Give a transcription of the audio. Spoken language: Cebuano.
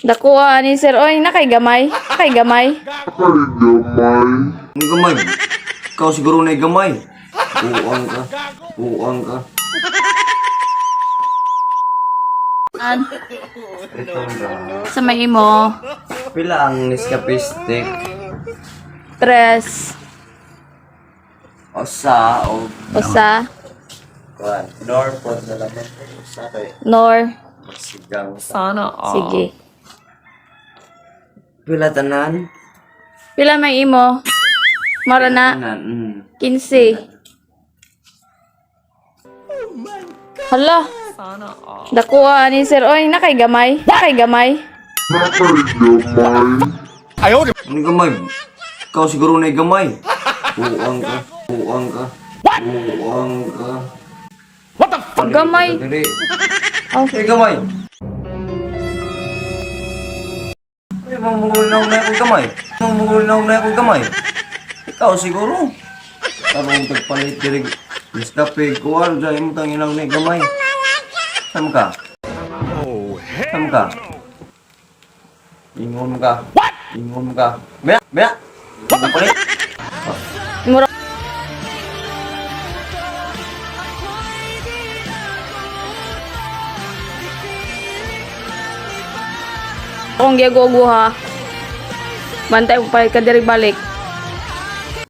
Dakuha ni sir. Oy, nakay gamay. Nakay gamay. Ang gamay. Ikaw siguro na gamay. Buang ka. Buang ka. An? Sa may imo. Pila ang Nescafe stick? Tres. Usa o Usa. kuan. Nor pod na laman. Usa kay Nor. sigang. Sige. Pila tanan? Pila may imo? Mara na. Tanan. 15. Hala. Dakuha ni sir. Oy, nakay gamay. Nakay gamay. Ang gamay. Ikaw siguro na gamay. Buang ka. Buang ka. Buang ka. Gamay. Dili. Oh. Ay, gamay. Ay, mamugol na na akong gamay. Mamugol na na akong gamay. Ikaw siguro. Tarong tagpalit diri. Nescafe, kuwan, dyan mo tang inaw na gamay. Saan ka? Saan ka? Ingon ka. What? Ingon ka. Bea, bea. Palit. Mura akong giaguaguha. Bantay mo palit ka diri balik.